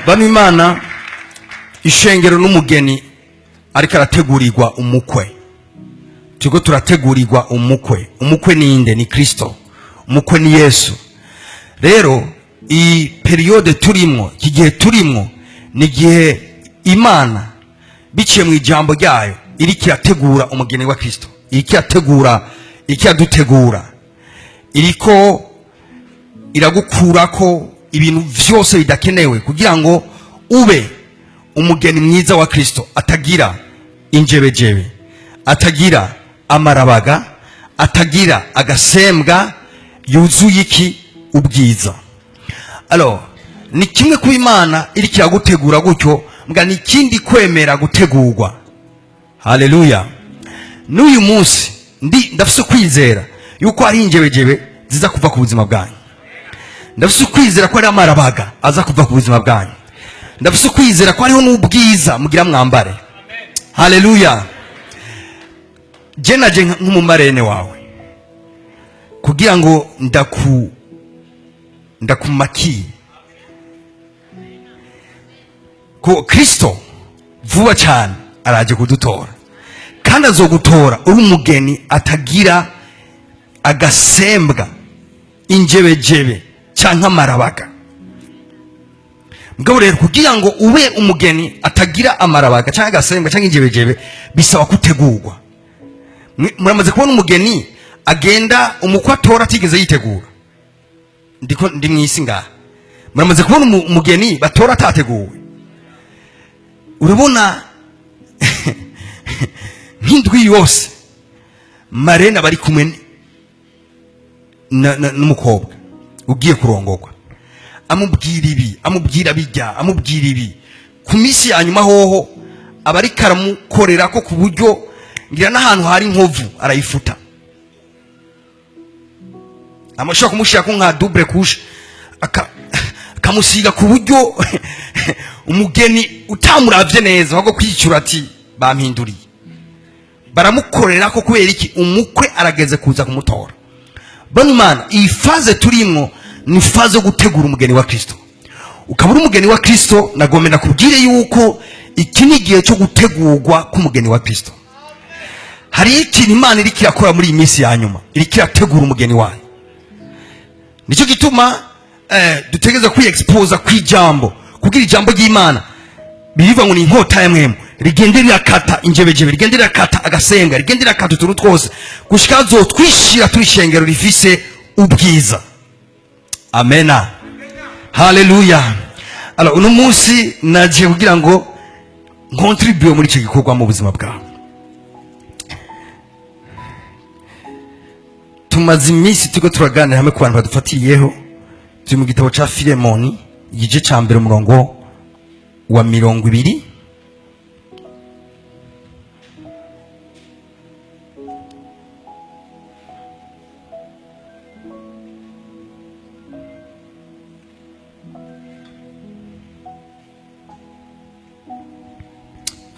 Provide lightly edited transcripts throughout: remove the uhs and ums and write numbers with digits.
Bano Imana, ishengero n'umugeni ariko arategurirwa umukwe. Turiko turategurirwa umukwe. Umukwe ninde? Ni Kristo. Umukwe ni Yesu. Rero iyi période turimwo, iki gihe turimwo, ni igihe Imana biciye mu ijambo ryayo iriko irategura umugeni wa Kristo, iriko irategura, iriko iradutegura, iriko iragukurako ibintu vyose bidakenewe kugira ngo ube umugeni mwiza wa Kristo, atagira injebejebe, atagira amarabaga, atagira agasembwa, yuzuye iki? Ubwiza. Alors ni kimwe kuba Imana iriko iragutegura gutyo, mbwa ni ikindi kwemera gutegurwa. Haleluya. N'uyu munsi ndi ndafise kwizera yuko ari injebejebe ziza kuva ku buzima bwanyu. Ndafise kwizera ko ari amarabaga aza kuva ku buzima bwanyu. Ndafise kwizera ko hariho n'ubwiza mugira mwambare. Haleluya. Je naje nk'umumarene wawe kugira ngo ndakumakiye ko Kristo vuba cyane araje kudutora, kandi azogutora uri umugeni atagira agasembwa, injebejebe canke amarabaga. Mugabo rero kugira ngo ube umugeni atagira amarabaga canke agasembwa canke injebejebe bisaba kutegurwa. Muramaze kubona umugeni agenda umukwe atora atigeze yitegura? Ndiko ndi mwisi ngaha. Muramaze kubona umugeni batora atateguwe? Urabona nk'indwi yose marene bari kumwe n'umukobwa ugiye kurongorwa, amubwira ibi, amubwira bijya, amubwira ibi. Ku minsi ya nyuma hoho aba ariko aramukorera ko ku buryo ngira n'ahantu hari inkovu arayifuta, amashobora kumushyira ko nka double couche, akamusiga ku buryo umugeni utamuravye neza ahubwo kwicura ati bampinduriye. Baramukorera ko kubera iki? Umukwe arageze kuza kumutora. Bano Imana, iyi phase turimwo ni phase yo gutegura umugeni wa Kristo. Ukaba uri umugeni wa Kristo, nagomba nakubwire yuko iki ni igihe cyo gutegurwa k'umugeni wa Kristo. Hari ikintu Imana iriko irakora muri iyi minsi ya nyuma, iriko irategura umugeni wayo. Nicyo gituma dutegereza kwiexposa kw'ijambo, kugira ijambo ry'Imana birivuga ngo ni inkota ya mwemu, rigende rirakata injebejebe, rigende rirakata agasenga, rigende rirakata utuntu twose gushika azotwishira turi ishengero rifise ubwiza. Amena, haleluya. Alors uno munsi naje kugira ngo nkontribue muri icyo gikorwa mu buzima bwawe. Tumaze iminsi turiko turaganira hamwe ku bantu badufatiyeho. Turi mu gitabo ca Filemoni, igice ca mbere, umurongo wa 20.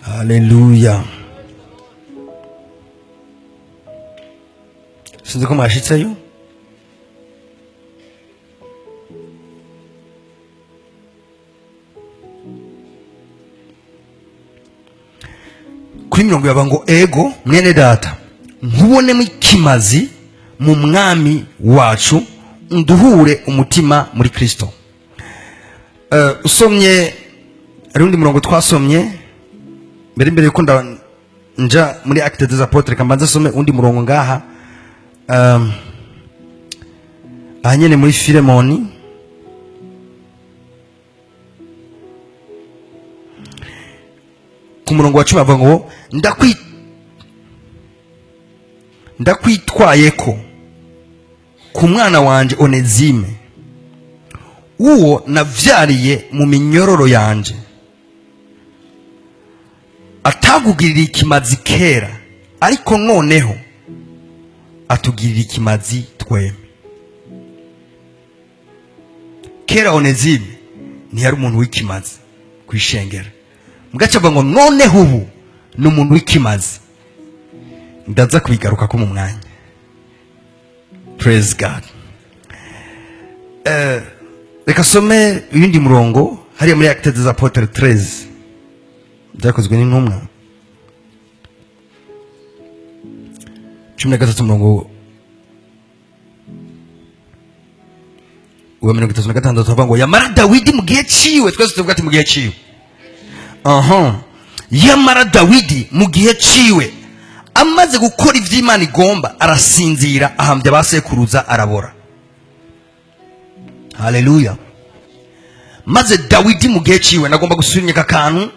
Haleluya. Sinzi ko mwashitseyo. Kuri mirongo yaba ngo ego mwene data, nkubonemo ikimazi mu mwami wacu, nduhure umutima muri Kristo. Usomye hari undi murongo twasomye mbere yuko nja muri Actes des Apôtres, kambanza some undi murongo ngaha. Aha nyene muri Filemoni, ku murongo wa 10 avuga ngo ndakwitwayeko ku mwana wanje Onezime, uwo navyariye mu minyororo yanje, atagugirira ikimazi kera, ariko noneho atugirira ikimazi twemwe. Kera Onezime ntiyari umuntu w'ikimazi kwishengera, mugace avuga ngo noneho ubu ni umuntu w'ikimazi. Ndaza kubigaruka ko mu mwanya. Praise God. Reka some ibindi murongo Hariya muri Actes des Apôtres 13, byakozwe n'intumwa 13, umurongo wa 36, tuvuga ngo: "Yamara Dawidi mu gihe ciwe." Twese tuvuga ati: "Mu gihe ciwe." Aha, yamara Dawidi mu gihe ciwe, amaze gukora ivy'Imana igomba, arasinzira, ahambya abasekuruza, arabora. Haleluya! Maze Dawidi mu gihe ciwe, nagomba gusubira aka kantu,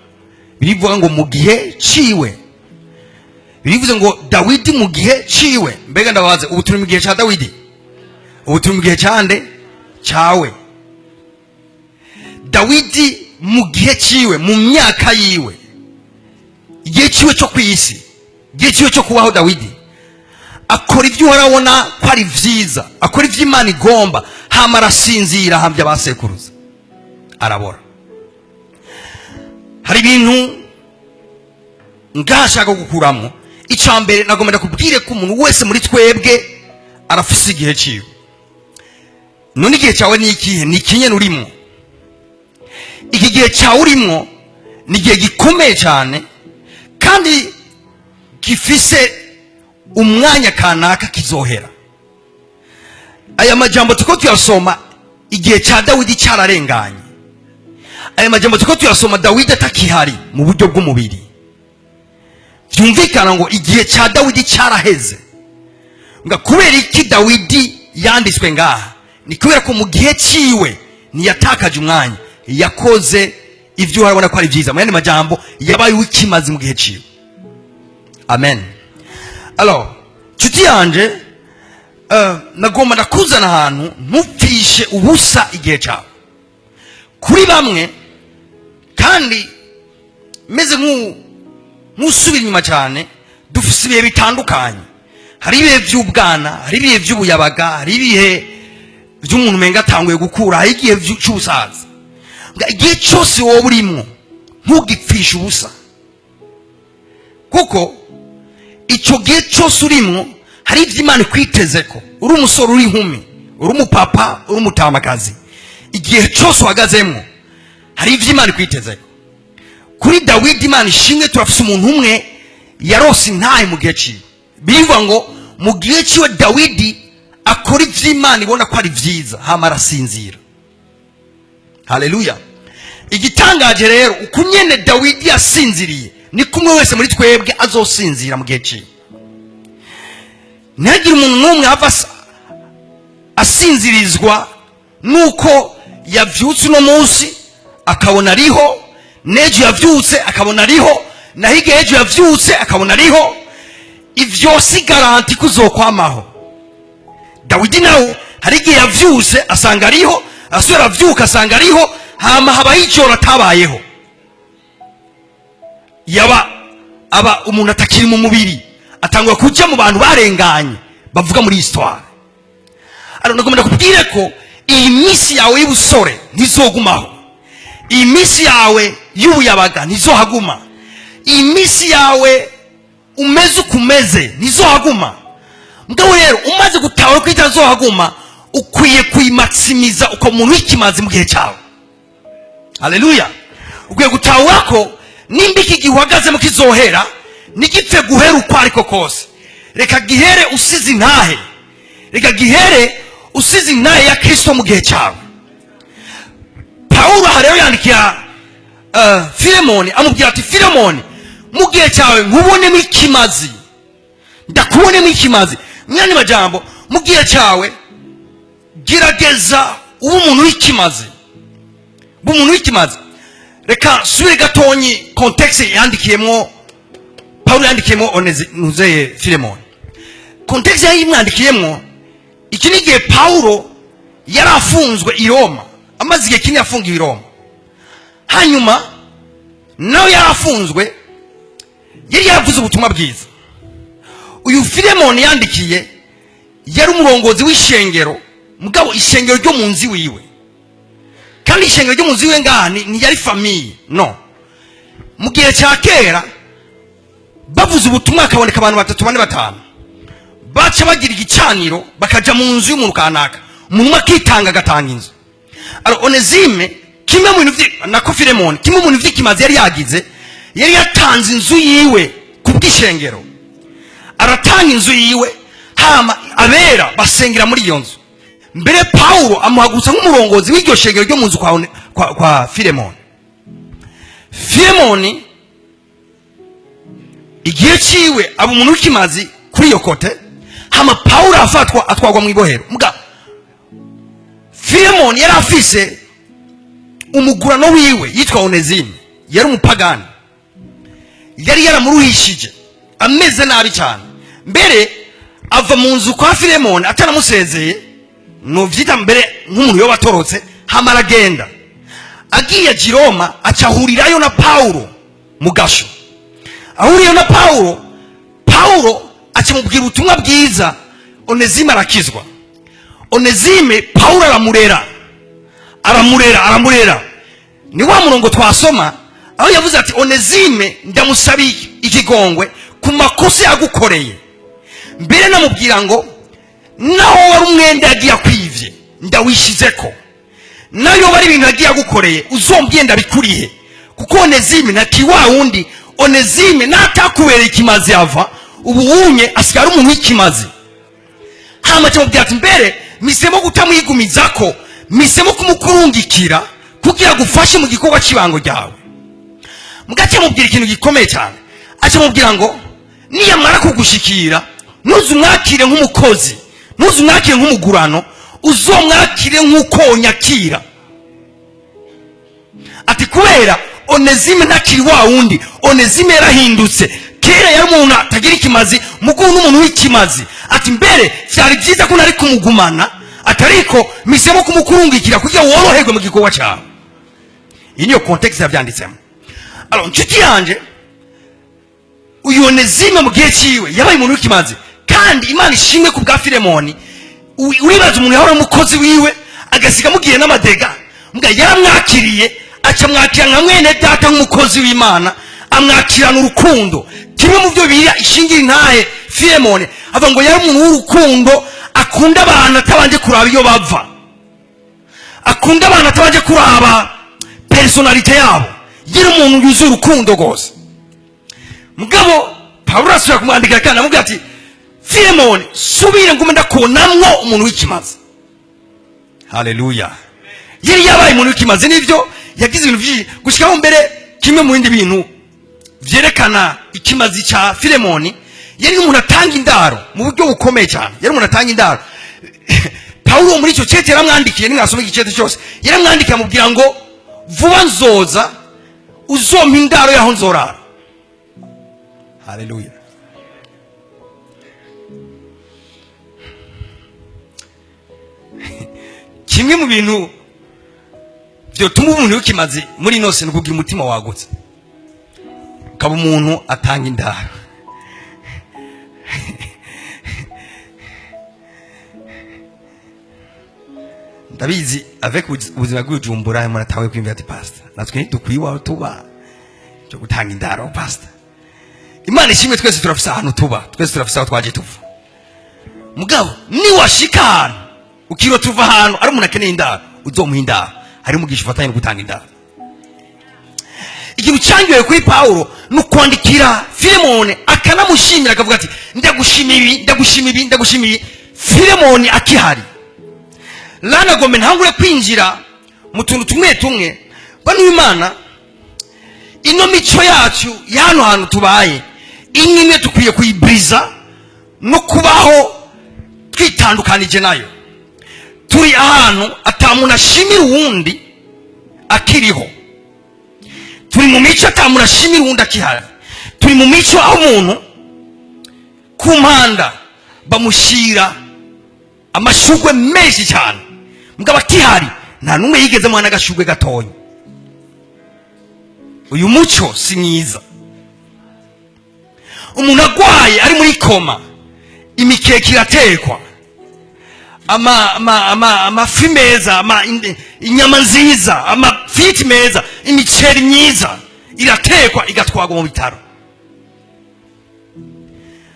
birivuga ngo mu gihe ciwe, birivuze ngo Dawidi mu gihe ciwe. Mbega ndabaze, ubu turi mu gihe ca Dawidi? Ubu turi mu gihe cande? Cawe. Dawidi mu gihe ciwe, mu myaka yiwe, igihe ciwe cyo ku isi, igihe ciwe cyo kubaho, Dawidi akora ibyo urabona ko ari vyiza, akora ibyo Imana igomba, hama arasinzira, ahambya abasekuruza, arabora. Hari ibintu ngashaka gukuramo. Icya mbere, nagomba ndakubwire ko umuntu wese muri twebwe arafise igihe ciwe. None igihe cyawe ni ikihe? Ni ikinyene urimo. Iki gihe cyawe urimo ni igihe gikomeye cyane kandi gifise umwanya kanaka kizohera. Aya majambo tuko tuyasoma, igihe cya Dawidi cyararenganye. Aya majambo tuko tuyasoma Dawidi atakihari mu buryo bw'umubiri. Byumvikana ngo igihe cya Dawidi cyaraheze. Nga kubera iki Dawidi yanditswe ngaha? Ni kubera ko mu gihe ciwe ntiyatakaje umwanya, yakoze ibyo urabona ko ari byiza. Mu yandi majambo, yabaye uw'ikimazi mu gihe ciwe. Amen. Alors, nshuti yanje, nagomba ndakuzana ahantu ntupfishe ubusa igihe cyawe. Kuri bamwe kandi, meze nk'usubira inyuma cyane, dufise ibihe bitandukanye. Hari ibihe by'ubwana, hari ibihe by'ubuyabaga, hari ibihe by'umuntu umenga atanguye gukura, hari igihe cy'ubusaza. Igihe cyose wowe urimwo, ntugipfishe ubusa, kuko icyo gihe cyose urimwo hari ibyo Imana ikwiteze ko. Uri umusore, uri inkumi, uri umupapa, uri umutamakazi, igihe cyose uhagazemo hari ibyo Imana ikwiteze ko. Kuri Dawidi, Imana ishimwe, turafise umuntu umwe yarose intahe mu gihe ciwe. Bivuga ngo mu gihe ciwe Dawidi akora ibyo Imana ibona ko ari byiza, hama arasinzira. Haleluya! Igitangaje rero, uko nyene Dawidi yasinziriye, ni kumwe wese muri twebwe azosinzira mu gihe ciwe. Ntihagire umuntu n'umwe ava asinzirizwa nuko yavyutse uno munsi akabona ariho, n'ejo yavyutse akabona ariho, na hirya ejo yavyutse akabona ariho. Ivyo si garantie ko uzokwamaho. Dawidi nawe hari igihe yavyutse asanga ariho, asubira avyuka asanga ariho, hama habaho ijoro atabayeho, yaba aba umuntu atakiri mu mubiri, atangura kuja mu bantu barenganye bavuga muri histoire. Alors, ndagomba ndakubwire ko iyi minsi yawe y'ubusore ntizogumaho, iyi minsi yawe y'ubuyabaga ntizohaguma, iyi minsi yawe umeze uko umeze ntizohaguma. Mugabo rero, umaze gutahura ko itazohaguma, ukwiye kuyimaximiza uko muntu w'ikimazi mu gihe cyawe. Haleluya! Ukwiye gutahura ko nimba iki gihe uhagazemo kizohera, ntigipfe guhera uko ariko kose. Reka gihere usize intahe, reka gihere usize intahe ya Kristo mu gihe cyawe. Pawulo aha rero yandikira Filemoni, amubwira ati: "Filemoni, mu gihe cyawe nkubonemo ikimazi, ndakubonemo ikimazi." Mu yandi majambo, mu gihe cyawe gerageza ube umuntu w'ikimazi, ube umuntu w'ikimazi. Reka subire gatonyi contexte yandikiyemo Pawulo, yandikiyemo Onezeye, Filemoni. Contexte yayimwandikiyemo, iki ni igihe Pawulo yari afunzwe i Roma, amaze igihe kinini afungiwe i Roma. Hanyuma nawe yari afunzwe, yari yaravuze ubutumwa bwiza. Uyu Filemoni yandikiye yari umurongozi w'ishengero, mugabo ishengero ryo mu nzu wiwe. Kandi ishengero ryo mu nzu iwe ngaha ntiyari famille, no mu gihe cya kera bavuze ubutumwa hakaboneka abantu batatu, bane, batanu, baca bagira igicaniro, bakaja mu nzu y'umuntu kanaka, umuntu umwe akitanga, agatanga inzu. Alors, Onezime Kimwe mu bintu nako Filemoni, kimwe mu bintu vy'ikimazi yari yagize, yari yatanze inzu yiwe ku bw'ishengero. Aratanga inzu yiwe, hama abera basengera muri iyo nzu. Mbere Pawulo amuhagurutsa nk'umurongozi w'iryo shengero ryo mu nzu kwa Filemoni. Filemoni igihe ciwe aba umuntu w'ikimazi kuri iyo côté, hama Pawulo afatwa atwagwa mu ibohero. Muga Filemoni yari afise umugurano wiwe yitwa Onezime, yari umupagani, yari yaramuruhishije ameze nabi cyane. Mbere ava mu nzu kwa Filemoni atanamusezeye, nuvyita mbere nk'umuntu yoba atorotse. Hama aragenda, agiye aja i Roma, aca ahurirayo na Pawulo mu gasho. Ahuriyeyo na Pawulo, Pawulo acamubwira ubutumwa bwiza, Onezime arakizwa. Onezime Pawulo aramurera, aramurera, aramurera. Ni wa murongo twasoma aho yavuze ati: "Onezime ndamusabiye ikigongwe ku makosa yagukoreye." Mbere namubwira ngo naho wari umwenda yagiye akwivye, ndawishizeko, nayo bari ibintu yagiye agukoreye, uzombwiye ndabikurihe, kuko Onezime ntaki wa wundi. Onezime natakubereye ikimazi ava ubu wunye asigara umuntu w'ikimazi. Hama camubwira ati: "Mbere misemo kutamwigumizako, misemo kumukurungikira kugira gufashe mu gikorwa cy'ibango ryawe." Mugace mubwira ikintu gikomeye cyane, aca mubwira ngo niyamara kugushikira, ntuzumwakire nk'umukozi, ntuzumwakire nk'umugurano, uzomwakire nk'uko wonyakira. Ati kubera Onezime ntakiri wa wundi, Onezime yarahindutse. Kera yari umuntu atagira ikimazi, muguhu n'umuntu w'ikimazi. Ati mbere vyari byiza ko nari kumugumana, atariko misemo kumukurungikira kugira woroherwe mu gikorwa cyawe. Iyi niyo contexte yavyanditsemo. Alors, nshuti yanje, uyu Onezime mu gihe ciwe yabaye umuntu w'ikimazi, kandi Imana ishimwe ku bwa Filemoni. Uribaza umuntu yahora umukozi wiwe agasiga amugiye n'amadega, mbwa yaramwakiriye, aca amwakira nka mwene data, nk'umukozi w'Imana, amwakirana urukundo. Kimwe mu byo biriya ishingira intahe Filemoni, avuga ngo yari umuntu w'urukundo, akunda abantu atabanje kuraba iyo bava, akunda abantu atabanje kuraba personnalité yabo. Yari umuntu yuzuye urukundo rwose. Mugabo Pawulo asubira kumwandikira kandi amubwira ati: "Filemoni, subire ngume ndakubonamwo umuntu w'ikimazi." Haleluya! Yari yabaye umuntu w'ikimazi, nivyo, yagize ibintu byinshi gushikaho. Mbere kimwe mu bindi bintu vyerekana ikimazi ca Filemoni, yari umuntu atanga indaro mu buryo bukomeye cyane. Yari umuntu atanga indaro. Pawulo muri icyo cete yaramwandikiye, nimwasoma igicete cyose, yaramwandikiye amubwira ngo: "Vuba nzoza, uzompa indaro yaho nzorara." Haleluya! Kimwe mu bintu byotuma umuntu w'ikimazi muri ino si ni ukugira umutima wagutse, ukaba umuntu atanga indaro. Ndabizi, avec ubuzima bw'Ibujumbura, umuntu atawe kwiyumvira ati: "Pastor, natwe ntidukwiye iwawe tuba cyo gutanga indaro, pastor." Imana ishimwe, twese turafise ahantu tuba, twese turafise aho twaje tuva. Mugabo niwashika ahantu ukiro tuva ahantu ari umuntu akeneye indaro, uzomuha indaro. Hari umugisha ufatanye no gutanga indaro. Ikintu cyangiwe kuri Pawulo ni ukwandikira Filemoni akanamushimira, akavuga ati: "Ndagushima ibi, ndagushima ibi, ndagushima ibi." Filemoni akihari lanagome ntangure kwinjira mu tuntu tumwe tumwe. Bano Imana, ino mico yacu y'hano hantu tubaye, imwe imwe dukwiye kuyiburiza no kubaho twitandukanije nayo. Turi ahantu atamuntu ashimira uwundi akiriho. Turi mu mico atamuntu ashimira uwundi akihari. Turi mu mico aho umuntu ku mpanda bamushyira amashugwe menshi cyane, mugabo akihari nta n'umwe yigeze amuha n'agashugwe gatoya. Uyu muco si mwiza. Umuntu agwaye ari muri coma, imikeke iratekwa, amafi meza, inyama nziza, amafiti meza, imiceri myiza iratekwa, igatwagwa mu bitaro.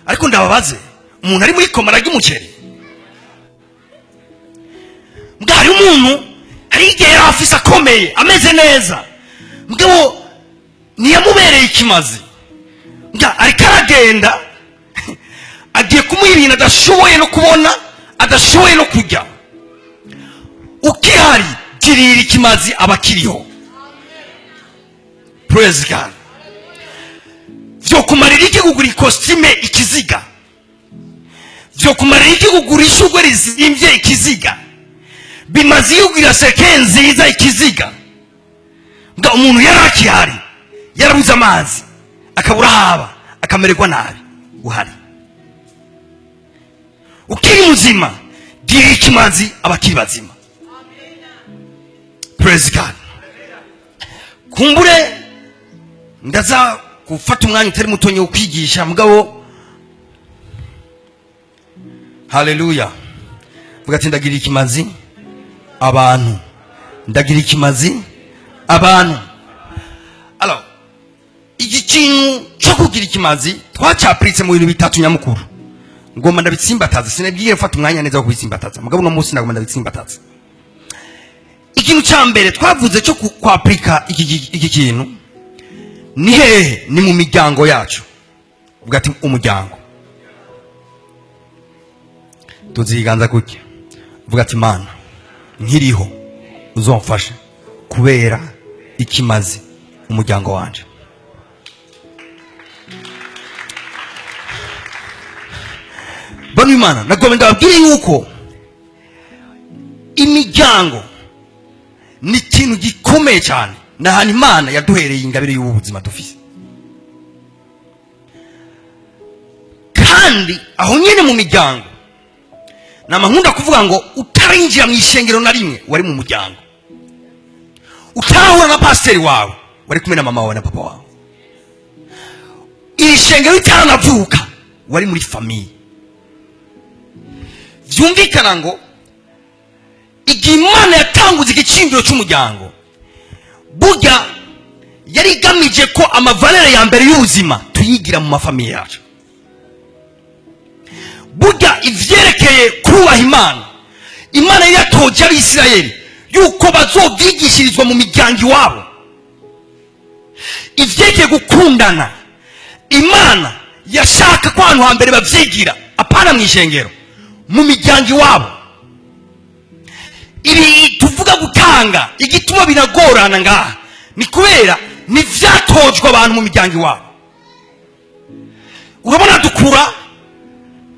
Ariko ndababaze, umuntu ari muri coma ararya umuceri? Mbwa hari umuntu, hari igihe yari afise akoba. Akomeye, ameze neza, mugabo ntiyamubereye ikimazi. Nga ariko aragenda, agiye kumuha ibintu adashoboye no kubona, adashoboye no kurya. Ukihari, girira ikimazi abakiriho. Praise God. Vyo kumarira iki kugura ikositime ikiziga? Vyo kumarira iki kugura ishurwe rizimbye ikiziga? Bimaze iyo kugira cercueil nziza ikiziga? Mbwa umuntu yari akihari, yarabuze amazi, akabura haba, akamererwa nabi, uhari, ukiri muzima, gira ikimazi abakiri bazima. Praise God. Kumbure ndaza gufata umwanya utari mutonyi wo kwigisha, mugabo haleluya, vuga ati: "Ndagira ikimazi abantu, ndagira ikimazi abantu." Alors, iki kintu cyo kugira ikimazi twacapuritse mu bintu bitatu nyamukuru. Ngomba ndabitsimbataza. Sinabwiye mfata umwanya neza wo kubitsimbataza, mugabo uno munsi nagomba ndabitsimbataza. Ikintu cya mbere twavuze cyo kwapurika iki kintu ni hehe? Ni mu miryango yacu. Uvuga ati: "Umuryango." Tuziganza kuki? Uvuga ati: "Mana, nkiriho uzomfashe kubera ikimazi umuryango wanje." Bano Imana, nagomba ndababwire yuko imiryango ni ikintu gikomeye cyane. Ni ahantu Imana yaduhereye ingabire y'ubu buzima dufise. Kandi aho nyine mu miryango, nama kuvuga ngo utarinjira mu ishengero na rimwe, wari mu muryango. Utarahura na pasiteri wawe, wari kumwe na mama wawe na papa wawe. Iri shengero ritaranavuka, wari muri famille. Byumvikana ngo igihe Imana yatanguze igiciro cy'umuryango, burya yari igamije ko ama valeurs ya mbere y'ubuzima tuyigira mu ma familles yacu. Burya ivyerekeye kubaha Imana, Imana yari yatoje Abisirayeli yuko bazobyigishirizwa mu miryango iwabo. Ivyerekeye gukundana, Imana yashaka ko ahantu hambere bavyigira, apana mu ishengero, mu miryango iwabo. Ibi tuvuga gutanga, igituma binagorana ngaha ni kubera ntivyatojwe abantu mu miryango iwabo. Urabona, dukura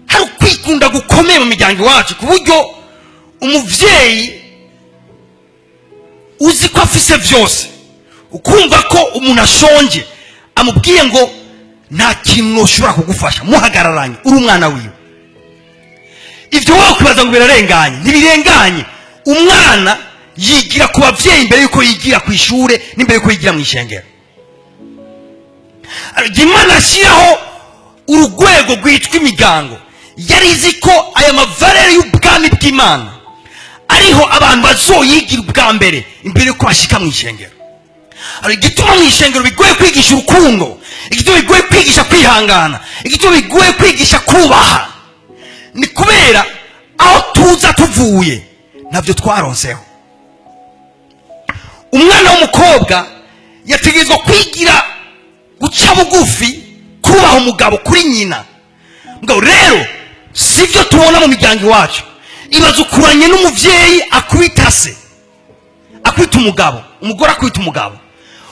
hari ukwikunda gukomeye mu miryango iwacu, ku buryo umuvyeyi uzi ko afise vyose, ukumva ko umuntu ashonje amubwiye ngo nta kintu ushobora kugufasha, muhagararanye uri umwana wiwe. Ibyo wowe kwibaza ngo birarenganye, ntibirenganye. Umwana yigira ku babyeyi mbere yuko yigira ku ishure n'imbere yuko yigira mu ishengero. Imana ashyiraho urugwego rwitwa imiryango, yari izi ko aya ma valeurs y'ubwami bw'Imana ariho abantu bazoyigira ubwa mbere, imbere yuko bashika mu ishengero. Igituma mu ishengero bigoye kwigisha urukundo, igituma bigoye kwigisha kwihangana, igituma bigoye kwigisha kubaha, ni kubera aho tuza tuvuye ntabyo twaronseho. Umwana w'umukobwa yategerezwa kwigira guca bugufi, kubaha umugabo kuri nyina. Mugabo rero sibyo tubona mu miryango iwacu. Ibaze ukuranye n'umubyeyi akubita se, akubita umugabo, umugore akubita umugabo.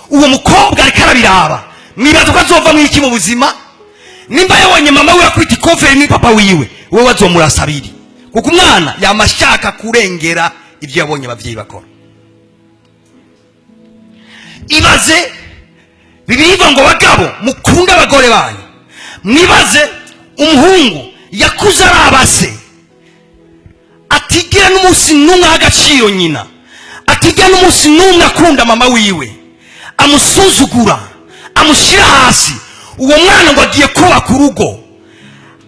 Uwo mukobwa ariko arabiraba, mwibaza ko azovamo iki mu buzima? Nimba yabonye mama we akubita ikofe ni papa wiwe, wowe azomurasa abiri, kuko umwana yama ashaka kurengera ibyo yabonye ababyeyi bakora. Ibaze, Bibiliya ivuga ngo: "Bagabo, mukunde abagore banyu." Mwibaze umuhungu yakuze araba se atigira n'umunsi n'umwe aha agaciro nyina, atigira n'umunsi n'umwe akunda mama wiwe, amusuzugura, amushyira hasi. Uwo mwana ngo agiye kubaka urugo,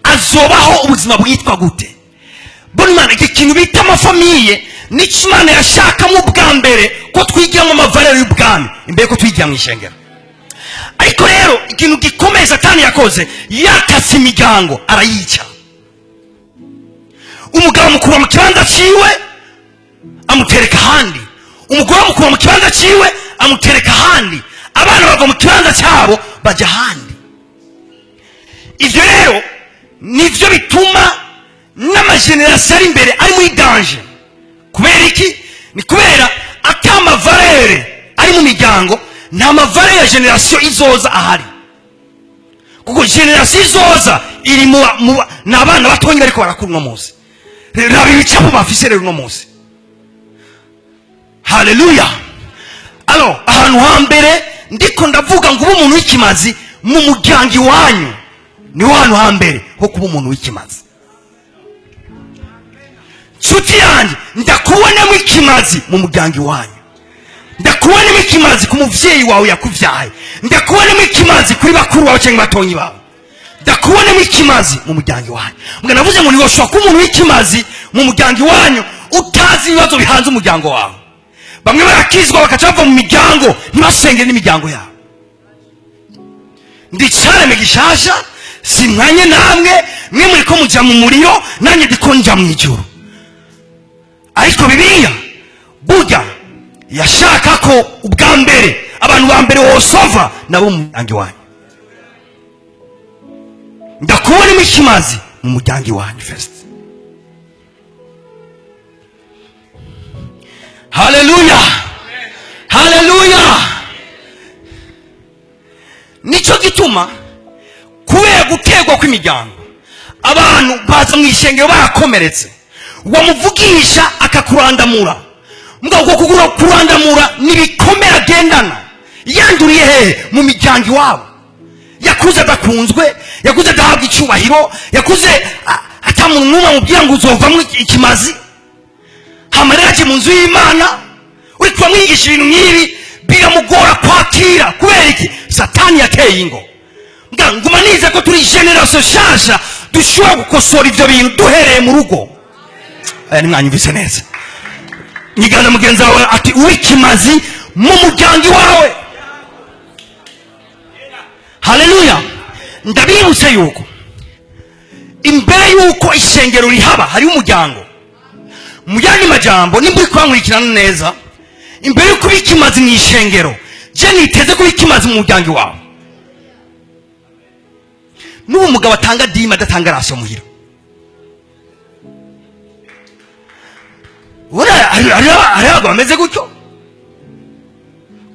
azobaho ubuzima bwitwa gute? Bona Imana, iki kintu bita ama familles nicyo Imana yashakamo ubwa mbere ko twigiramo ama valeurs y'ubwami, imbere ko twigira mu ishengero. Ariko rero ikintu gikomeye Satani yakoze, yakase imiryango, arayica. Umugabo amukura mu kibanza ciwe, amutereka ahandi. Umugore amukura mu kibanza ciwe, amutereka ahandi. Abana bava mu kibanza cyabo, bajya ahandi. Ibyo rero nivyo bituma n'ama générations ari imbere ari muri danger. Kubera iki? Ni kubera ata ma valeurs ari mu miryango. Nta ma valeurs ya génération izoza ahari, kuko génération izoza iri mu ni abana batonya bariko barakura uno munsi. Raba ibicapo bafise rero uno munsi. Haleluya! Alors, ahantu hambere ndiko ndavuga ngo ube umuntu w'ikimazi mu muryango iwanyu, niho hantu hambere ho kuba umuntu w'ikimazi. Nshuti yanjye, ndakubonamo ikimazi mu muryango iwanyu, ndakubonamo ikimazi ku muvyeyi wawe yakuvyaye, ndakubonamo ikimazi kuri bakuru bawe cyangwa batonyi bawe, ndakubonamo ikimazi mu muryango iwanyu. Mbwa navuze ngo ntiwoshobora kuba umuntu w'ikimazi mu muryango iwanyu utazi ibibazo bihanze umuryango wawe. Bamwe barakizwa, bakaca bava mu miryango, ntibasengere n'imiryango yabo. Ndi icaremwe gishasha, simwanye namwe. Mwe muriko muja mu muriro, nanjye ndiko nja mu ijuru. Ariko Bibiliya burya yashaka ko ubwa mbere, abantu ba mbere wosova nabo mu muryango iwanyu. Ndakubonamo ikimazi mu muryango iwanyu first. Haleluya, haleluya! Nicyo gituma, kubera guterwa kw'imiryango, abantu baza mu ishengero barakomeretse. Wamuvugisha akakurandamura. Mbwa uko kugura kurandamura nibikomere agendana, yanduriye hehe? Mu miryango iwabo. Yakuze adakunzwe, yakuze adahabwa icyubahiro, yakuze ata muntu n'umwe amubwira ngo uzovamo ikimazi. Hama rero aje mu nzu y'Imana, uri kuba mwigisha ibintu nk'ibi, biramugora kwakira. Kubera iki? Satani yateye ingo. Mbwa nguma nize ko turi génération shasha, dushobora gukosora ivyo bintu duhereye mu rugo. Aya nimwanyumvise neza. Nyigana mugenzi wawe ati: "Uw'ikimazi mu muryango iwawe." Haleluya! Ndabibutse yuko imbere yuko ishengero rihaba, hariho umuryango. Mu yandi majambo, nimba uri kubankurikirana neza, imbere yuko uba ikimazi mu ishengero, je niteze kuba ikimazi mu muryango iwawe. N'ubu umugabo atanga dîme, adatanga ration muhira. Buriya hariho abagabo bameze gutyo,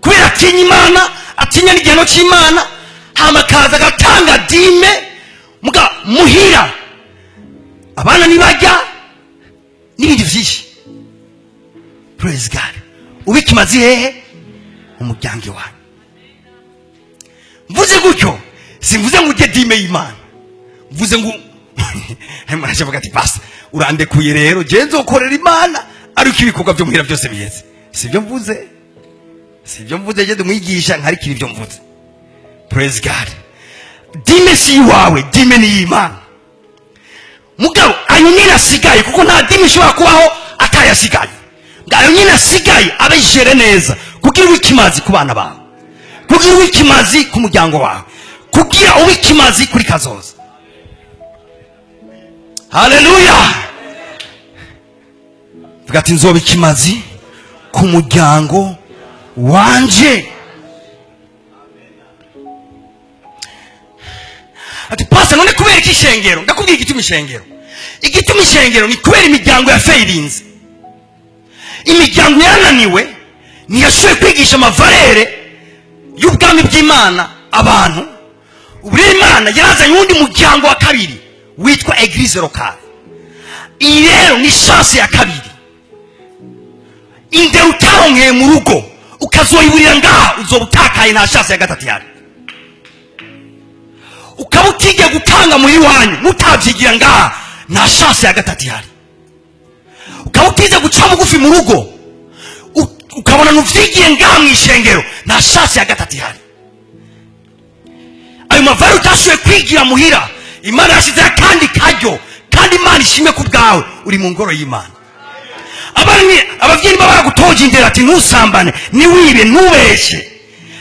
kubera atinya Imana, atinya n'igihano cy'Imana, hama akaza agatanga dîme, muga muhira abana ntibajya, n'ibindi byinshi. Praise God! Uba ikimazi hehe? Mu muryango iwanyu. Mvuze gutyo, simvuze ngo ujye dîme y'Imana. Mvuze ngo muravuga ati: "Basi urandekuye rero, je nzokorera Imana ariko ibikorwa byo muhira byose biheze." Sibyo mvuze, sibyo mvuze. Je ndumwigisha, nkarikira ibyo mvuze. Praise God! Dîme si iwawe, dîme ni iy'Imana. Mugabo ayo nyine asigaye, kuko nta dîme ishobora kubaho atayasigaye, ngo ayo nyine asigaye abejere neza, kugira ube ikimazi ku bana bawe, kugira ube ikimazi ku muryango wawe, kugira ube ikimazi kuri kazoza. Haleluya! Vuga ati: "Nzoba ikimazi ku muryango wanje." Ati: "Pastor, none kubera iki ishengero?" Ndakubwira igituma ishengero. Igituma ishengero ni kubera imiryango ya feyirinze, imiryango yarananiwe, ntiyashoboye kwigisha ama valeurs y'ubwami bw'Imana abantu. Ubu rero Imana yarazanye uwundi muryango wa kabiri witwa église locale. Iyi rero ni chance ya kabiri. Indero utaronkeye mu rugo, ukazoyiburira ngaha, uzoba utakaye. Nta chance ya gatatu ihari. Ukaba utigiye gutanga muri iwanyu, mutavyigira ngaha, nta chance ya gatatu ihari. Ukaba utize guca bugufi mu rugo, ukabona nuvyigiye ngaha mu ishengero, nta chance ya gatatu ihari. Ayo ma valeurs utashoboye kwigira muhira, Imana yashyizeho akandi karyo. Kandi Imana ishimwe ku bwawe, uri mu ngoro y'Imana. Ababyeyi baba baragutoje indero ati: "Ntusambane, ntiwibe, ntubeshe."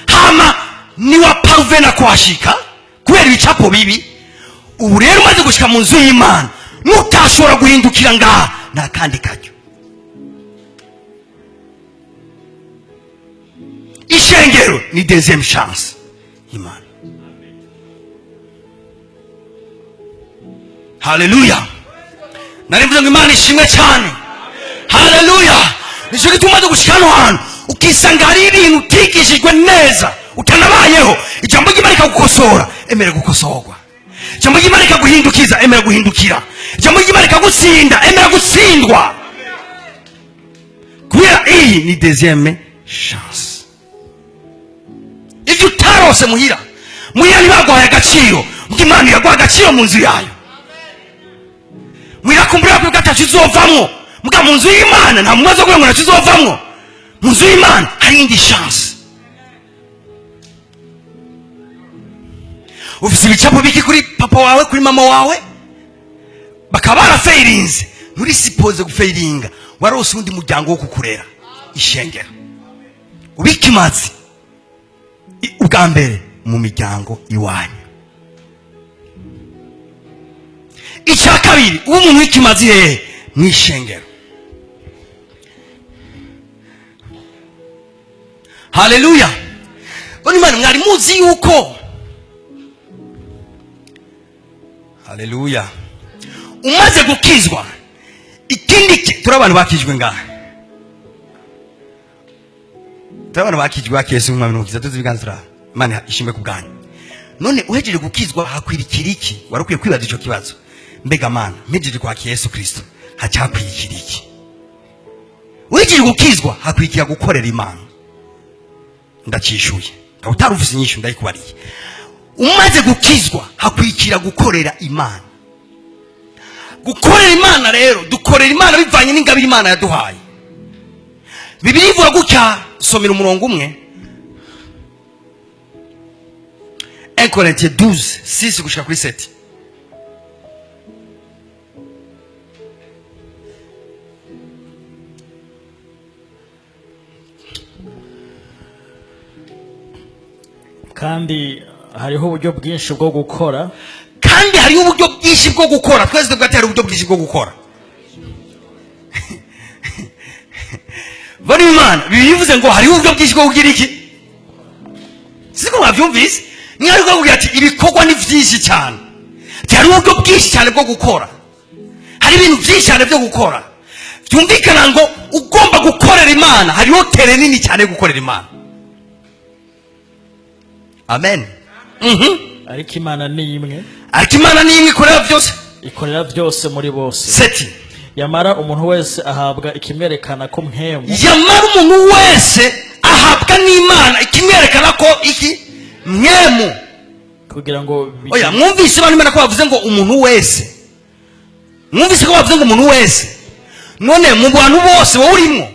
Hama niwaparuvena kuhashika kubera ibicapo bibi. Ubu rero umaze gushika mu nzu y'Imana, nutashobora guhindukira ngaha, nta kandi karyo. Ishengero ni deuxième chance Imana. Haleluya. Narivuze ngo Imana ishimwe cyane. Haleluya. Nicyo gituma umaze gushika hano hantu ukisanga hari ibintu utigishijwe neza, utanabayeho, ijambo ry'Imana rikagukosora, emera gukosorwa. Ijambo ry'Imana rikaguhindukiza, emera guhindukira. Ijambo ry'Imana rikagutsinda, emera gutsindwa. Kubera iyi ni deuxième chance. Ibyo utarose muhira, muhira ntibaguhaye agaciro, mbwa Imana iraguha agaciro mu nzu yayo. Muhira kumbura ko gatatu izovamwo, mbwa mu nzu y'Imana nta mubazo wo kugira ngo ntacyo izovamwo. Mu nzu y'Imana hari indi chance. Ufise ibicapo biki kuri papa wawe, kuri mama wawe, bakaba barafeirinze, nturi supposé gufeiringa, warose undi muryango wo kukurera, ishengero. Ubikimazi ubwa mbere mu miryango iwanyu. Icya kabiri, uba umuntu w'ikimazi hehe? Mu ishengero. Haleluya. Bano Imana mwari muzi yuko, haleluya, umaze gukizwa ikindi turi abantu bakijwe ngaha, turi abantu bakijwe bakiriye Yesu nk'umwami n'umukiza, tuzi ibiganza turi aha. Imana ishimwe ku bwanyu. None uhejeje gukizwa hakwirikira iki? Wari ukwiye kwibaza ico kibazo. Mbega Mana, mpejeje kwakira Yesu Kristo, hacakwirikira iki? Uhejeje gukizwa hakwirikira gukorera Imana. Ndacishuye, ukaba utaruvuze inyishu ndayikubariye. Umaze gukizwa hakwirikira gukorera Imana. Gukorera Imana rero, dukorera Imana bivanye n'ingabire Imana yaduhaye. Bibiliya ivuga gutya, somera umurongo umwe, 1 Corinthiens 12 6 gushika kuri 7. Kandi hariho uburyo bwinshi bwo gukora. Kandi hariho uburyo bwinshi bwo gukora. Twese tuvuga ati hari uburyo bwinshi bwo gukora. Bari Imana bivuze ngo hariho uburyo bwinshi bwo kugira iki? Siko mwabyumvise? Ni ariko kugira ati ibikorwa ni byinshi cyane. Ati hari uburyo bwinshi cyane bwo gukora. Hari ibintu byinshi cyane byo gukora. Byumvikana ngo ugomba gukorera Imana, hariho tere nini cyane yo gukorera Imana. Amen. Ariko Imana ni imwe. Ariko Imana ni imwe ikorera byose. Ikorera byose muri bose. Seti. Yamara umuntu wese ahabwa ikimwerekana ko mpemu. Yamara umuntu wese ahabwa n'Imana ikimwerekana ko iki mwemu. Kugira ngo Oya, mwumvise abantu Imana ko bavuze ngo umuntu wese. Mwumvise ko bavuze ngo umuntu wese. None mu bantu bose wowe urimo.